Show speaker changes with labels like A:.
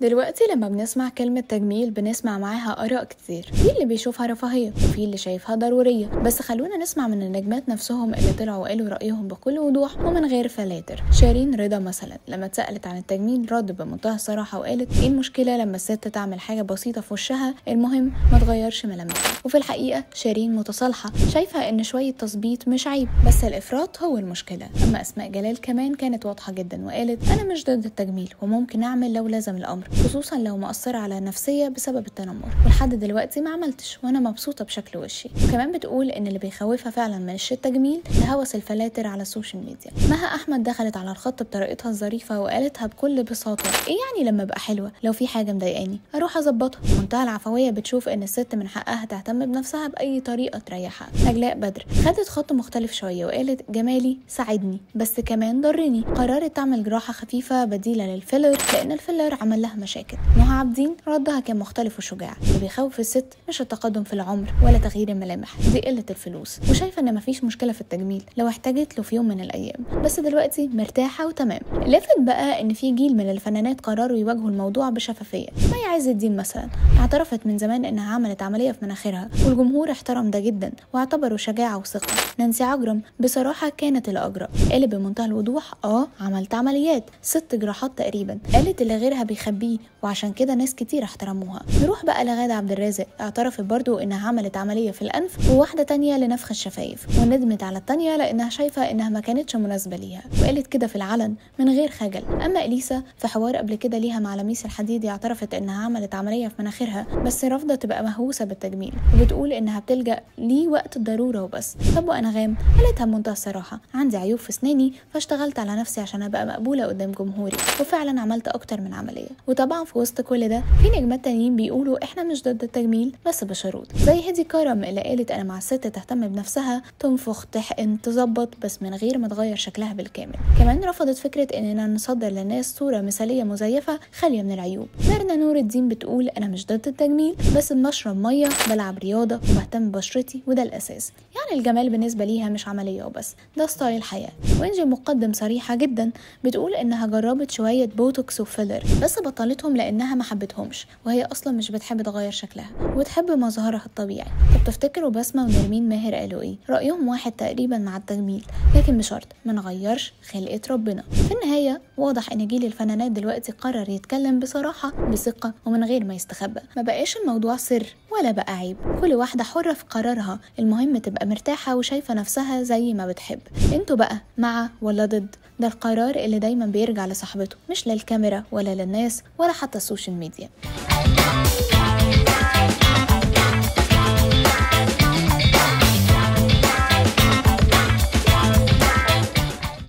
A: دلوقتي لما بنسمع كلمة تجميل بنسمع معاها آراء كتير، في اللي بيشوفها رفاهية وفي اللي شايفها ضرورية، بس خلونا نسمع من النجمات نفسهم اللي طلعوا وقالوا رأيهم بكل وضوح ومن غير فلاتر. شيرين رضا مثلا لما اتسألت عن التجميل رد بمنتهى الصراحة وقالت ايه المشكلة لما الست تعمل حاجة بسيطة في وشها، المهم ما تغيرش ملامحها. وفي الحقيقة شيرين متصالحة، شايفة ان شوية تظبيط مش عيب، بس الإفراط هو المشكلة. أما أسماء جلال كمان كانت واضحة جدا وقالت أنا مش ضد التجميل وممكن أعمل لو لزم الأمر، خصوصا لو مأثرة على النفسية بسبب التنمر، ولحد دلوقتي ما عملتش وانا مبسوطة بشكل وشي. وكمان بتقول ان اللي بيخوفها فعلا من التجميل ده هوس الفلاتر على ال social media. مها احمد دخلت على الخط بطريقتها الظريفة وقالتها بكل بساطة، ايه يعني لما ابقى حلوة لو في حاجة مضايقاني اروح اظبطها؟ منتهى العفوية بتشوف ان الست من حقها تهتم بنفسها باي طريقة تريحها. نجلاء بدر خدت خط مختلف شوية وقالت جمالي ساعدني بس كمان ضرني، قررت تعمل جراحة خفيفة بديلة للفيلر لان الفيلر عمل لها مشاكل. نهى عابدين ردها كان مختلف وشجاع، اللي بيخوف الست مش التقدم في العمر ولا تغيير الملامح، دي قلة الفلوس، وشايفة ان مفيش مشكلة في التجميل لو احتاجت له في يوم من الايام، بس دلوقتي مرتاحة وتمام. لافت بقى ان في جيل من الفنانات قرروا يواجهوا الموضوع بشفافية. مي عز الدين مثلا اعترفت من زمان انها عملت عملية في مناخيرها والجمهور احترم ده جدا واعتبره شجاعة وثقة. نانسي عجرم بصراحة كانت الأجرأ، قالت بمنتهى الوضوح عملت عمليات 6 جراحات تقريبا، قالت اللي غيرها بيخبيه وعشان كده ناس كتير احترموها. نروح بقى لغادة عبد الرازق، اعترفت برضو انها عملت عملية في الأنف وواحدة تانية لنفخ الشفايف، وندمت على التانية لانها شايفة انها ما كانتش مناسبة ليها، وقالت كده في العلن من غير خجل. اما اليسا في حوار قبل كده ليها مع لميس الحديدي اعترفت انها عملت عملية في مناخيرها بس رافضة تبقى مهووسة بالتجميل، وبتقول انها بتلجأ ليه وقت الضرورة وبس. طب وانغام قالتها بمنتهى الصراحة، عندي عيوب في اسناني فاشتغلت على نفسي عشان ابقى مقبولة قدام جمهوري، وفعلا عملت اكتر من عملية. وطبعا في وسط كل ده في نجمات تانيين بيقولوا احنا مش ضد التجميل بس بشروط، زي هدي كرم اللي قالت انا مع الست تهتم بنفسها، تنفخ، تحقن، تظبط، بس من غير ما تغير شكلها بالكامل. كمان رفضت فكرة اننا نصدر للناس صورة مثالية مزيفة خالية من العيوب. ميرنا نور الدين بتقول انا مش ضد التجميل بس بشرب مية، بلعب رياضة، وبهتم ببشرتي، وده الاساس. يعني الجمال بالنسبة ليها مش عملية وبس، ده style حياة. وانجي مقدم صريحة جدا بتقول انها جربت شوية بوتوكس وفيلر بس بطلتهم لانها ما حبتهمش، وهي اصلا مش بتحب تغير شكلها وتحب مظهرها الطبيعي. طب تفتكروا بسمة ونرمين ماهر قالوا ايه؟ رأيهم واحد تقريبا مع التجميل، لكن بشرط ما نغيرش خلقة ربنا. في النهاية واضح ان جيل الفنانات دلوقتي قرر يتكلم بصراحة، بثقة، ومن غير ما يستخبى. ما بقاش الموضوع سر ولا بقى عيب، كل واحدة حرة في قرارها، المهم تبقى مرتاحة وشايفة نفسها زي ما بتحب. انتوا بقى مع ولا ضد؟ ده القرار اللي دايما بيرجع لصاحبته، مش للكاميرا ولا للناس ولا حتى ال social media.